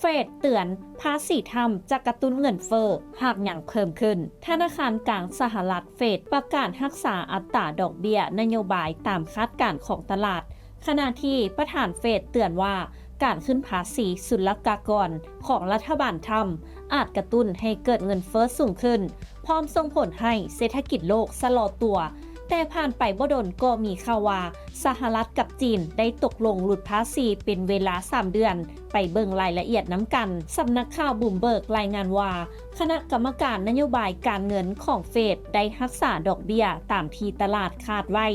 Fed ເຕືອນ ພາສີທຳຈະກະຕຸ້ນເງິນເຟີ້ຫາກຍັງເພີ່ມຂຶ້ນ. ທະນາຄານກາງສະຫະລັດ Fed ປະກາດຮັກສາອັດຕາດອກເບ້ຍນະໂຍບາຍຕາມຄາດການຂອງຕະຫຼາດ, ຂະນະທີ່ປະທານ Fed ເຕືອນວ່າການຂຶ້ນພາສີສຸລະກາກອນຂອງລັດຖະບານທຳອາດກະຕຸ້ນໃຫ້ເກີດເງິນເຟີ້ສູງຂຶ້ນ, ພ້ອມສົ່ງຜົນໃຫ້ເສດຖະກິດໂລກຊະລໍຕົວ. ແຕ່ຜ່ານໄປບໍ່ດົນກໍມີຂ່າວວ່າ ສະຫະລັດກັບຈີນໄດ້ຕົກລົງຫຼຸດພາສີເປັນເວລາສາມເດືອນ, ໄປເບິ່ງລາຍລະອຽດນຳກັນ. ສຳນັກຂ່າວ Bloomberg ລາຍງານວ່າ ຄະນະກຳມະການນະໂຍບາຍການເງິນຂອງ Fed ໄດ້ຮັກສາດອກເບ້ຍຕາມທີ່ຕະຫຼາດຄາດໄວ້,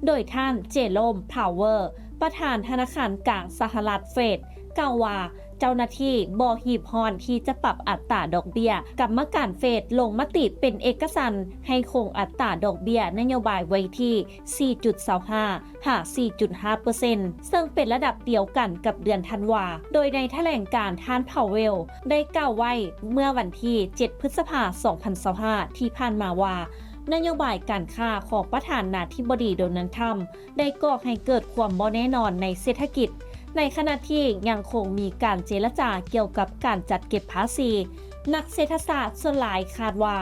ໂດຍທ່ານ Jerome Powell ປະທານທະນາຄານກາງສະຫະລັດ Fed ກ່າວວ່າ ເຈົ້າໜ້າທີ່ບໍ່ຮີບຮ້ອນທີ່ຈະປັບອັດຕາດອກເບ້ຍ. ກຳມະການ Fed ລົງມະຕິເປັນເອກະສັນໃຫ້ຄົງອັດຕາດອກເບ້ຍນະໂຍບາຍໄວ້ທີ່ ສີ່ຈຸດສອງຫ້າ ຫາ ສີ່ຈຸດຫ້າເປີເຊັນ ເຊິ່ງເປັນລະດັບດຽວກັນກັບເດືອນທັນວາ. ໂດຍໃນຖະແຫຼງການ ທ່ານ Powell ໄດ້ກ່າວໄວ້ເມື່ອວັນທີເຈັດ ພຶດສະພາ ສອງພັນຊາວຫ້າ ທີ່ຜ່ານມາວ່າ ນະໂຍບາຍການຄ້າຂອງປະທານາທິບໍດີ ໂດນັລ ທຣຳ ໄດ້ກໍ່ໃຫ້ເກີດຄວາມບໍ່ແນ່ນອນໃນເສດຖະກິດ, ໃນຂະນະທີ່ຍັງຄົງມີການເຈລະຈາກ່ຽວກັບການຈັດເກັບພາສີ. ນັກເສດຖະສາດສ່ວນຫຼາຍຄາດວ່າ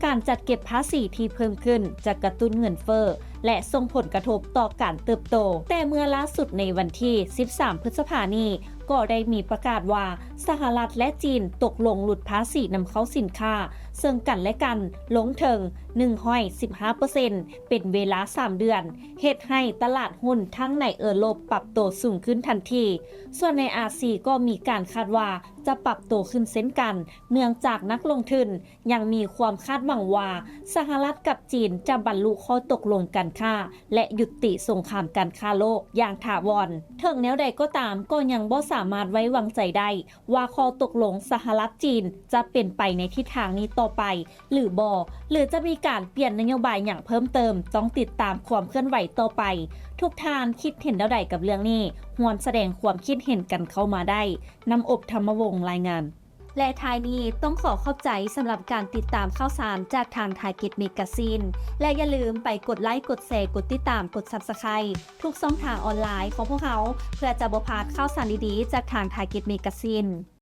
ການຈັດເກັບພາສີທີ່ເພີ່ມຂຶ້ນຈະກະຕຸ້ນເງິນເຟີ້ ແລະ ສົ່ງຜົນກະທົບຕໍ່ການເຕີບໂຕ. ແຕ່ເມື່ອລ່າສຸດໃນວັນທີສິບສາມ ພຶດສະພານີ້ ກໍໄດ້ມີປະກາດວ່າ ສະຫະລັດ ແລະ ຈີນຕົກລົງຫຼຸດພາສີນຳເຂົ້າສິນຄ້າເຊິ່ງກັນ ແລະ ກັນລົງເຖິງ ໜຶ່ງຮ້ອຍສິບຫ້າເປີເຊັນ ເປັນເວລາສາມເດືອນ, ເຮັດໃຫ້ຕະຫຼາດຫຸ້ນທັງໃນເອີຣົບປັບໂຕສູງຂຶ້ນທັນທີ. ສ່ວນໃນອາຊີກໍມີການຄາດວ່າຈະປັບໂຕຂຶ້ນເຊັ່ນກັນ, ເນື່ອງຈາກນັກລົງທຶນຍັງມີຄວາມຄາດຫວັງວ່າ ສະຫະລັດກັບຈີນຈະບັນລຸຂໍ້ຕົກລົງການຄ້າ ແລະ ຍຸຕິສົງຄາມການຄ້າໂລກຢ່າງຖາວອນ. ເຖິງແນວໃດກໍຕາມ, ກໍຍັງບໍ່ສາມາດໄວ້ວາງໃຈໄດ້ວ່າຂໍ້ຕົກລົງສະຫະລັດ-ຈີນຈະເປັນໄປໃນທິດທາງນີ້ຕໍ່ໄປ ຫຼືບໍ່ ຫຼືຈະມີການປ່ຽນນະໂຍບາຍຫຍັງເພີ່ມເຕີມ, ຕ້ອງຕິດຕາມຄວາມເຄື່ອນໄຫວຕໍ່ໄປ. ທຸກທ່ານຄິດເຫັນແນວໃດກັບເລື່ອງນີ້? ຮ່ວມສະແດງຄວາມຄິດເຫັນກັນເຂົ້າມາໄດ້. ນ້ຳອົບ ທຳມະວົງ ລາຍງານ. ແລະ ທ້າຍນີ້ຕ້ອງຂໍຂອບໃຈສຳລັບການຕິດຕາມຂ່າວສານຈາກທາງ Target Magazine ແລະ ຢ່າລືມໄປກົດໄລ, ກົດແຊ, ກົດຕິດຕາມ, ກົດ Subscribe ທຸກຊ່ອງທາງອອນລາຍຂອງພວກເຮົາ ເພື່ອຈະບໍ່ພາດຂ່າວສານດີໆຈາກທາງ Target Magazine.